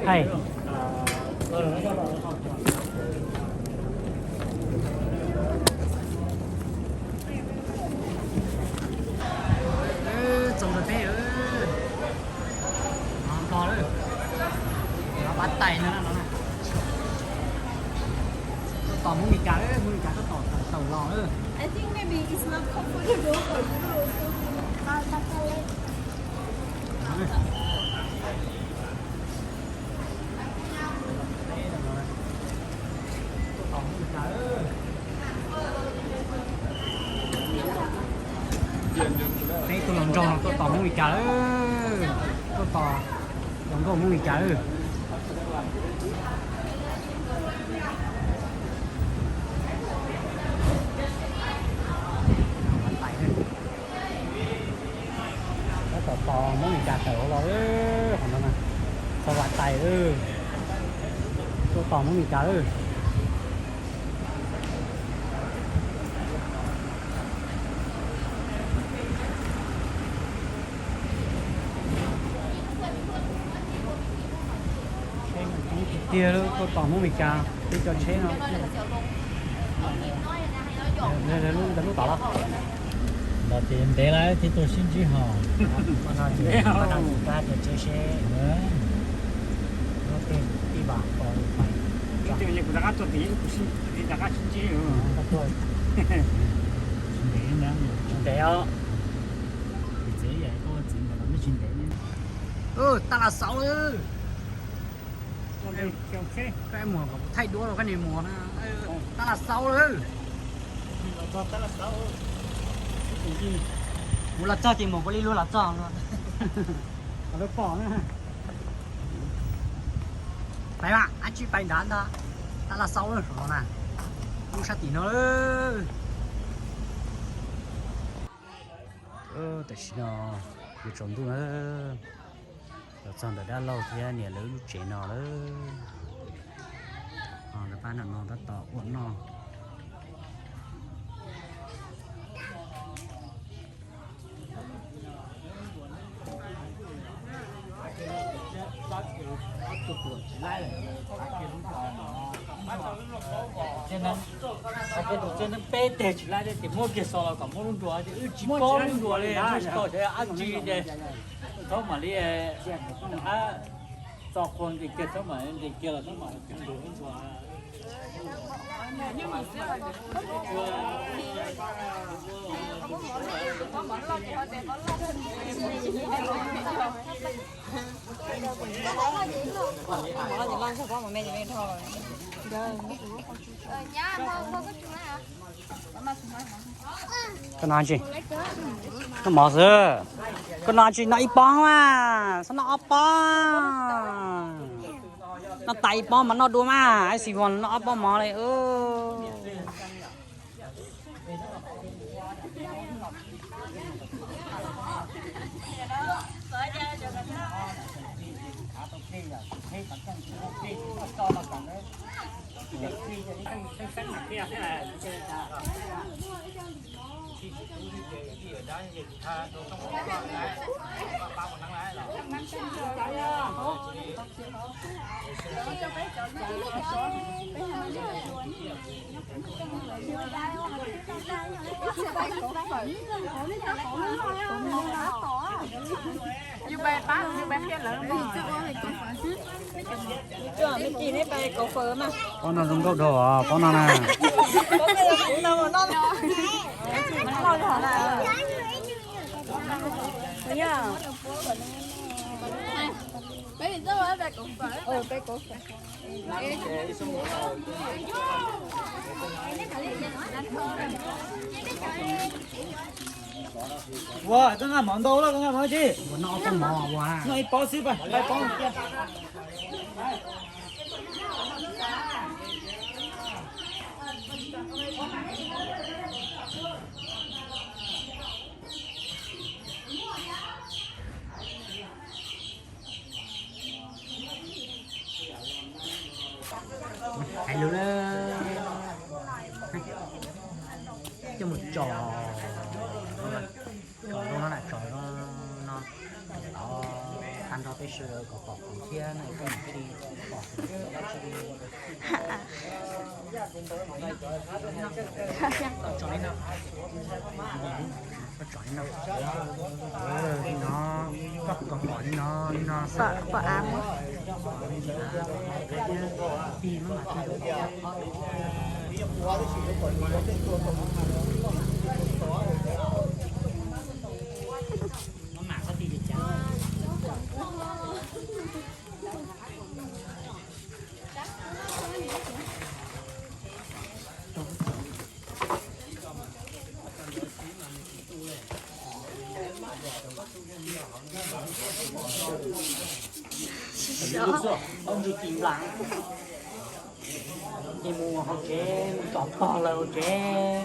Hais. Txog ntawm peb, no Nplog lawm, no pab tais no no. Tuaj tos Hmoob Mes Kas lawm, Hmoob Mes Kas tuaj tos tawm los lawm. I think maybe it's not comfortable for you also. Peb tuaj los nrog tuaj tos Hmoob Mes Kas, tuaj tos los nrog Hmoob Mes Kas. Tab tom tos Hmoob Mes Kas tawm los, qhov no na, xav vam tais, tuaj tos Hmoob Mes Kas. Tiag, tuaj tos Hmoob Mes Kas, peb cov tsheb no. Ntawd lub tom los. Los ces ntev lawm thiaj tuaj sib ntsib hos. Kuv rov qab tuaj tim, kuv rov qab sib ntsib. Tsis ntev os. Txiv, koj txiv ntawd los tsis ntev. Tab las xauv lawm. Koj muag kom kuv thaij duab rau koj niag muag na. Tab las xauv lawm. Kuv los txog ces muag kuv li luag los txog. Pais mas, ab tsi pais nrad ntag. Tab las xauv lawm no na. Lub sab tim no. Tam sim no yuav tsaus ntuj na. Los txog ntawm dab laug thiab niam lawv lub tsev no lawm. Lawv pab nam no tab tom ua noj. Hais tias tus txiaj neeb peb teg tsis laib thiab ces muab kiag xov los kom muab lub nruas, wb tsis paub lub nruas li, tsis tau sawv ab tsi ces txhob mam li, txo qhua nqis kiag, txhob mam nqis kiag los txhob mam nruas lub nruas. Koj noj tsi? Noj mov xwb. Koj noj tsi? Noj ib pob mas, txhob noj ob pob. Noj tas ib pob mas noj dua mas, ib xi voos noj ob pob mov li. Yus pab, yus pab kiag lawv. Pob no zoo nkauj dhau os, pob no na. Ua, koj nqa mov ntau lawm, koj nqa mov tsi? Ua, noj ob pob mov ua. Noj ib pob xwb, pab pab pob kiag. Hais lus na, coj mus tsom, tsom zoo no na, tsom zoo no, tod tag nrho peb sawv daws kom pom kuv thiab no, koj mus thiaj li pom kuv dab tsi li. Tsom li no, tsom li no, li no, koj kom pom li no, li no xwb. Pom av. Ces mus hauv tsev, mus tom pog lawm hauv tsev.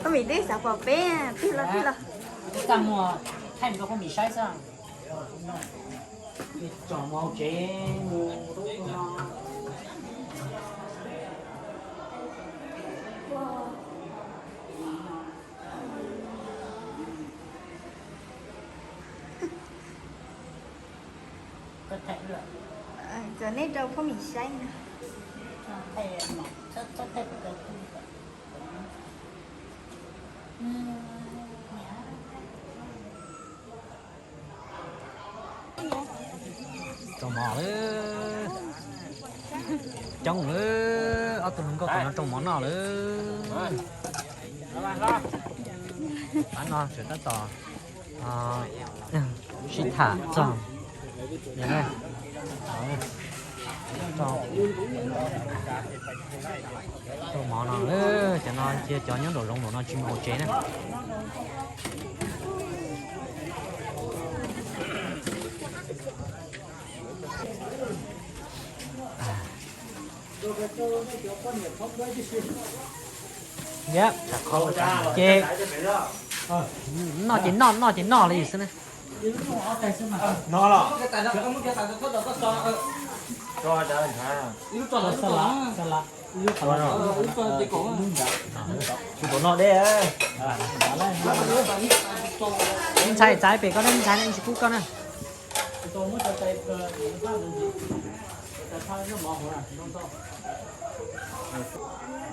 Phob Mim twb xav pom peb, peb los peb los. Txaj muag thaij rau Phob Mim saib xwb. Tsom mus hauv tsev mus. Cov nej rau Phob Mim saib no. Rau mov lawm. Coob lawm, ob tug hluas nkauj tus no rau mov noj lawm. Pab no tseem tab tom sib tham txog rau mov no, cov no cia cov nyob nraum zoov nraum no tsis mus hauv tsev na. Ces noj ces noj, noj ces noj li xwb na. Ntxhais txav pem koj, ntxhais tsis pub koj na.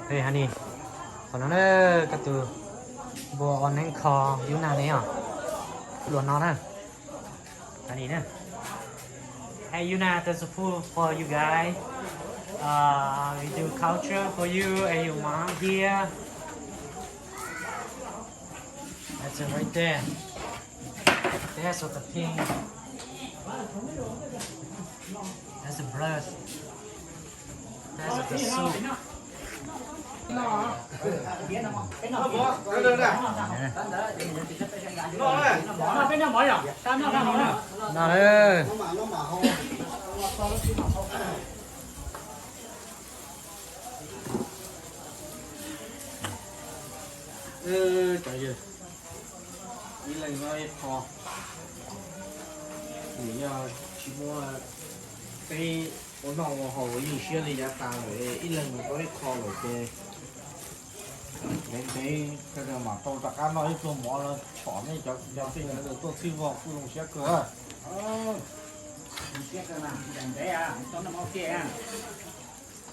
Honey, qhov no na, koj tus npua ua neeb kho Yuna ne os. Luag no na. Honey na. Hey Yuna, there's a food for you guys. Uh, we do culture for you and your mom here. That's it right there. There's the pink. That's the blood. That's the soup. No, no. Cov yawg, ib leeg noj ib qho. Nws yog tsis muaj peb ua noj ua haus yeej siab li yav tas lawm, ib leeg mus tau ib qho lawm ces ntev ntev sawv daws mam tau rov qab noj ib pluag mov los pom nej cov, cov pej xeem tuaj txhij vog kuj zoo siab kawg.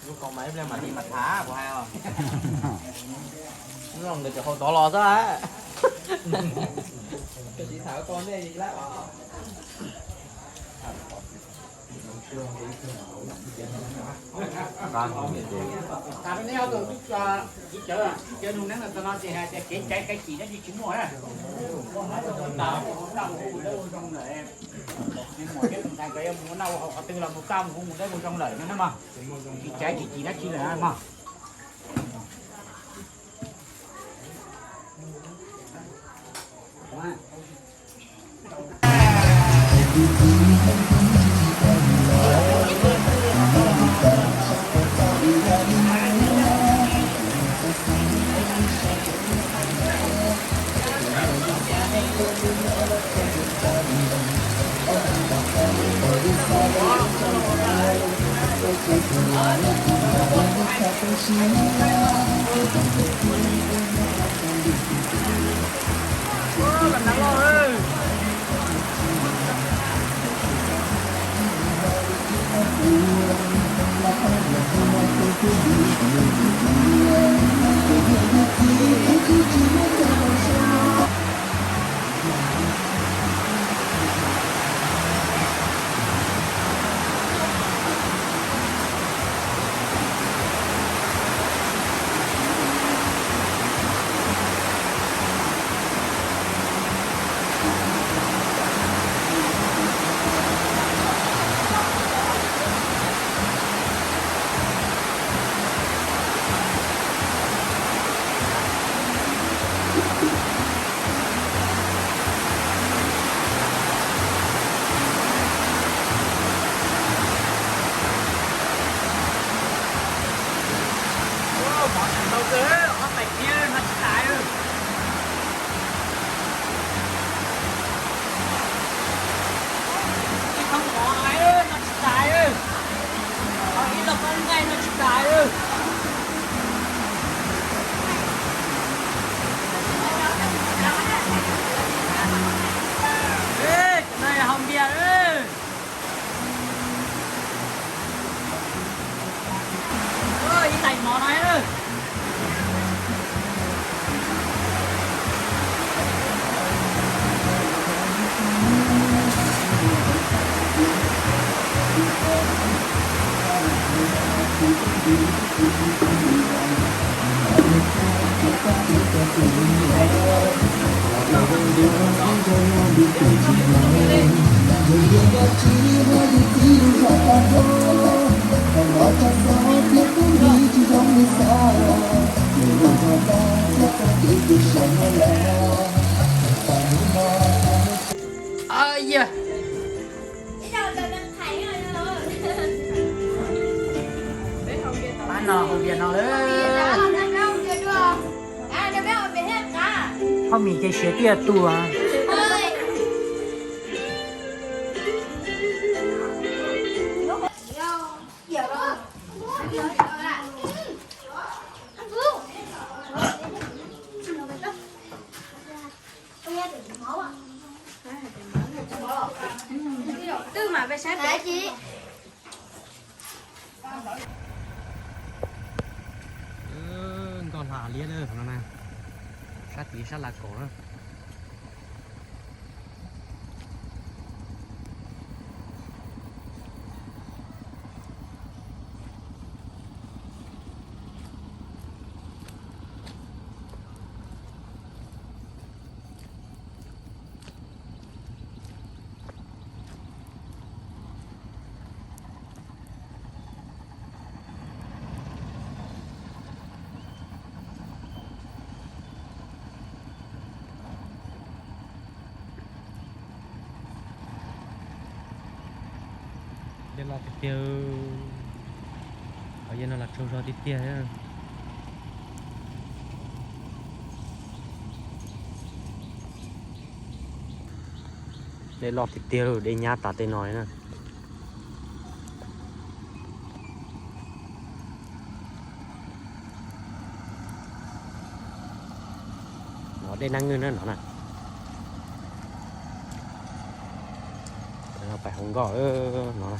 Lub qhov mas ib pliag mam li mam tham kuv hais os. Nkawd cov hauv tod los xwb. Tsis tham ko nej lawm os. Tsis cawv, tsis cawv nug neeb no, txog no ces hais tias kev caiv kev cim dab tsi tsis muaj na. Mus noj ua haus qhov twg los mus kaj mus hu mus dawb mus zoo lawm no na mog. Tsis caiv tsis cim dab tsi lawm na mog. Mov sawv ntau kawg, ob tais kiab no tsis tas. Ib thoob mov no tsis tas, ho ib loj pob nqaij no tsis tas. Cov no haus npias. Ib tais mov no. Yog pab no haus npias no lawm. Phoj mis ces siav tiaj tus. Twb mam peb saib pem. Nkoj hla liab lawm no na, sab tid sab lav kaum na. Dej loj tiag tiag. Qhov yog no los tsaug zog tiag tiag. Dej loj tiag tiag, dej nyab tas tej no li na. No dej nab nwj na no na. Pais hauv nkoj no na.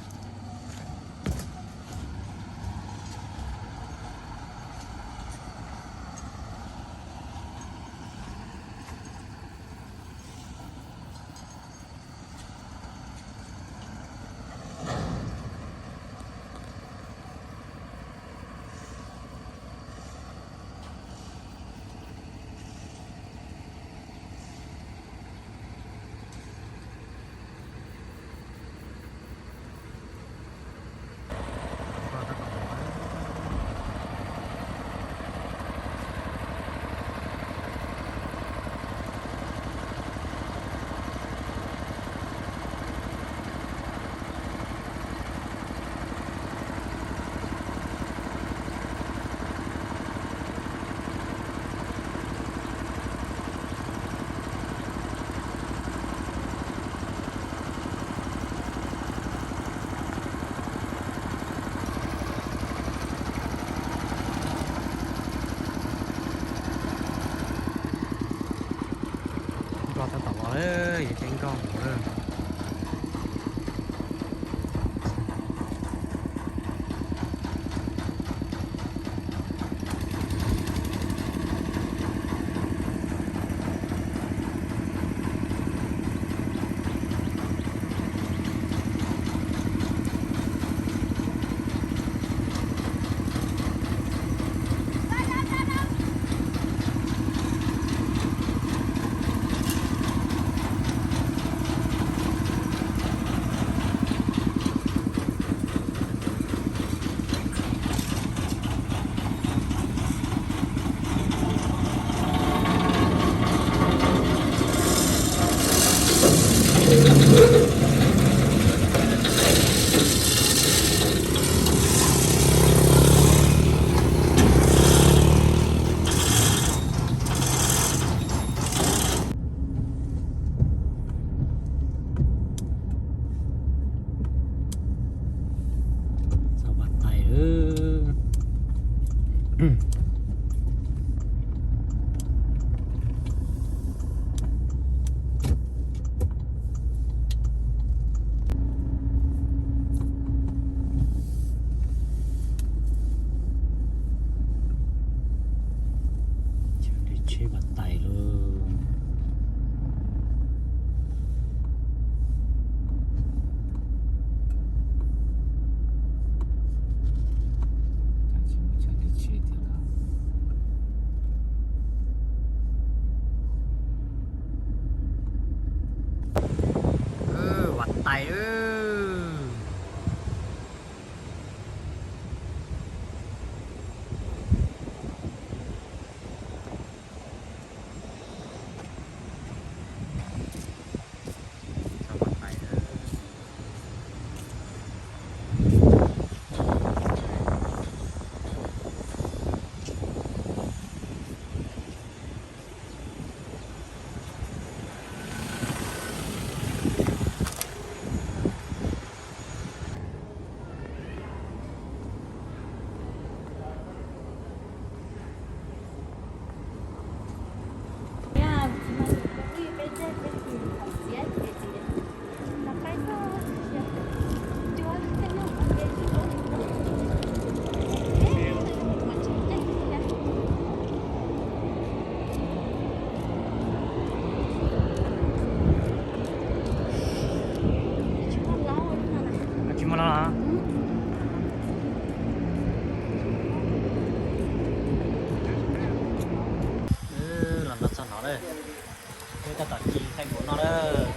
Tsheb Vas Tais lauj. Vas Tais. Tsis muaj no los? Los no txog no lawm. Peb tab tom ci thaij npaum no lawm.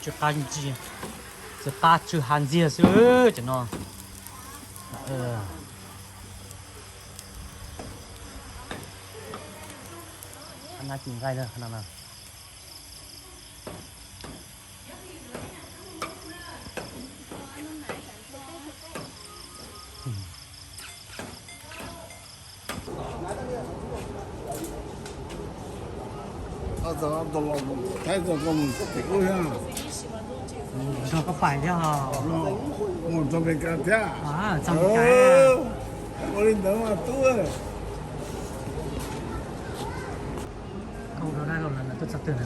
Tsw qab ntsia, tsw qab tsw ha ntxiag xwb cov no. Qhov no tsis nqaij lawm qhov no na. Nrog koj pais thiab ho. Mus txog Meskas thiab. Txog Meskas. Ua li ntawd mas tub. Koj ua rau dab laug lawv tuaj txog twg na?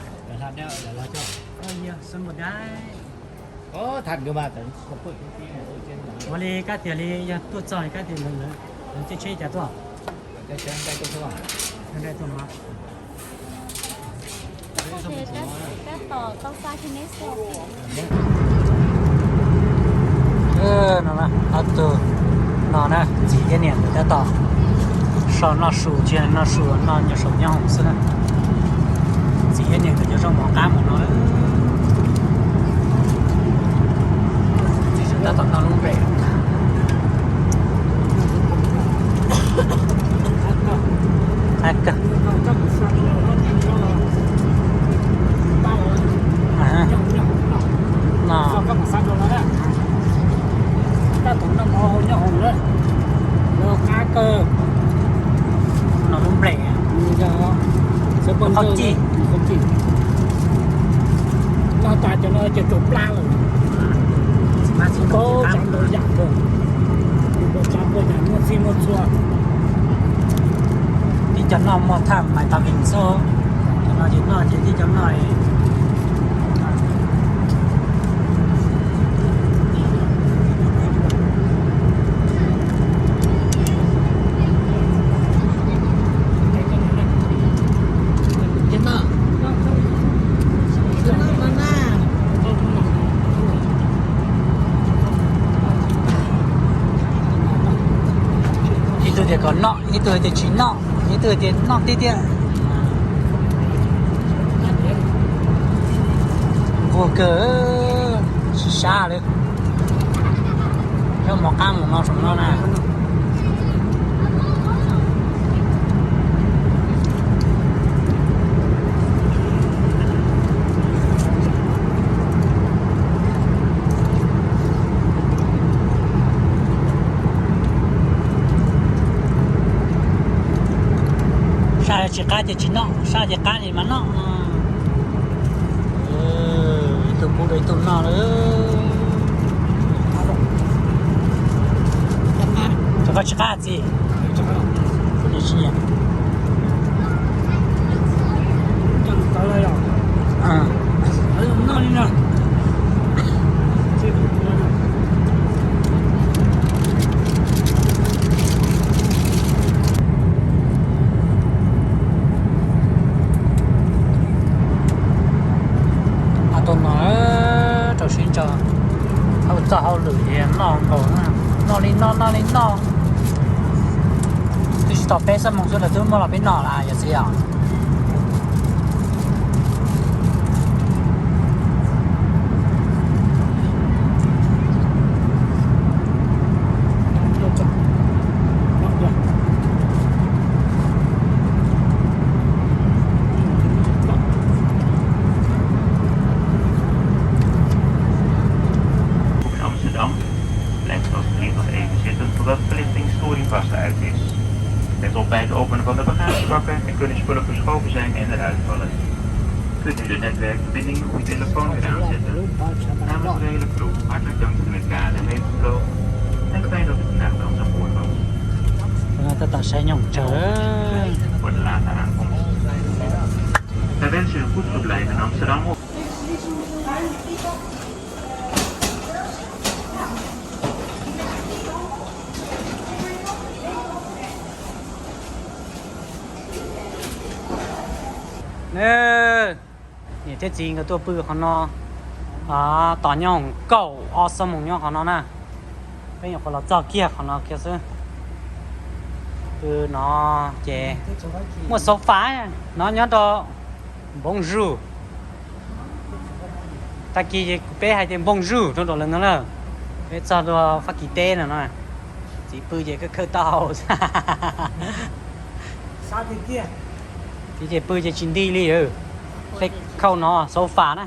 Ua li kab tias li yog tuaj txog kab tias lawv caij tsheb cas tuaj? No ob tug no na, txiv thiab niam nkawd tab tom so noj su, tsis noj su, noj nyuag saum nyob hoom xwb na. Txiv thiab niam nkawd cov zaub mov qab mus no. Txiv tab tom noj lub nplej. Qab kawg. No. Noj lub nplej. Qhov cij. Noj tas cov no ces rau plab lawm. Tsis paub tsav ntau yam kawg, tsav puas yam muaj txij muaj txhua. Tib cov noj muaj thaj mais tas vim xwb, cov no ces noj ces tib cov noj. Ib tug Kom noj, ib tug tias tsis noj, ib tug tias noj tiag tiag. Nquag kawg, tsis sab li. Coj mov qab mus no saum no na. Sab tsis qab ces tsis noj, sab ces qab ces mas noj. Ib tug pub rau ib tug noj lawm. Rau koj tsis qab txiv. Tsis nyiam. Ob tug no rau siab ntso, hauj txoj hauj lwm noj nkaus, noj li noj noj li noj. Twb tsis tau peb xuab moos xwb lawv twb muab los peb noj lawm yog xwb os. Amsterdam. Blijft alsjeblieft nog even zitten totdat de verlichtingsstoring vast uit is. Let op bij het openen van de bagagebakken, er kunnen spullen verschoven zijn en eruit vallen. Kunt u de netwerkverbinding op uw telefoon weer aanzetten? Namens de hele crew, hartelijk dank voor het K N M-vlucht en fijn dat u vandaag bij ons aan boord was. Tab tom saib nyoog tsawv. Voor de late aankomst. Wij wensen u een goed verblijf in Amsterdam. Niam thiab txiv nkawd tuaj pw qhov no, tos nyob kaum ob xuab moos nyob qhov no na. Peb nyuam qhuav los txog kiag qhov no kiag xwb. Pw no ces muaj sofa no nyob rau Bonjour. Tag kis ces peb hais tias bonjour rau lawv ntag na. Peb txog rau Fab Kis teb no no, txiv pw ces khawb khawb taub hau. Txiv ces pw ces tsis nti li. Peb khauj no sofa na.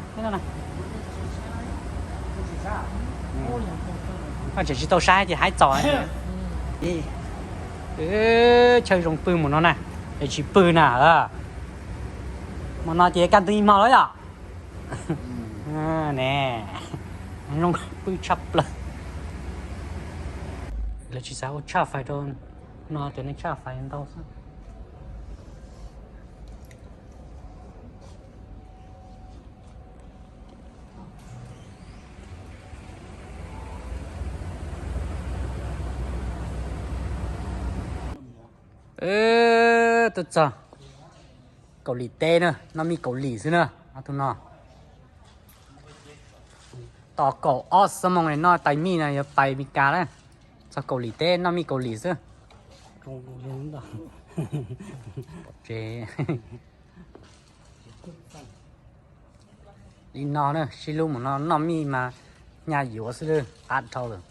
Koj tseem tsis tau saib ces haib txaus. Chaw zoo pw mus no na, es tsis pw na. Mus no ces kaj ntug ib hmo lawm yom. Ne, zoo pw tshaj plaws. Lawv tsis xav ua tshaj fais rau no, cov neeg tshaj fais ntau xwb. Tuaj txog Kaus Lim teb na, noj mij Kaus Lim xwb na, ob tug no. Tos kaum ob xuab moos noj tais mij no yuav pais Meskas lawm. Txog Kaus Lim teb noj mij Kaus Lim xwb. Li no na, sib hlub mus no noj mij mas nyaj yuav xwb lawm, qab dhau lawm.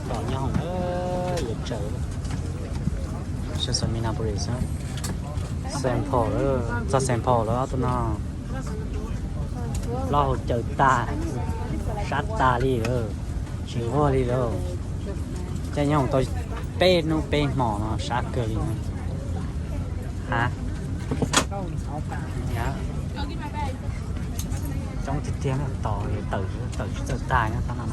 Zaum nyob hoom yuav tsaws. Sab Minneapolis, Saint Paul, txog Saint Paul lawm ob tug no. Plaub hau caws tag, sab tag li lawm, tsis nquag li lawm. Caij nyob hoom tau peb hnub peb hmo no sab kawg li. Ha, coob tiag tiag, tos tawm tawm tsis txawj tag nyob tag no.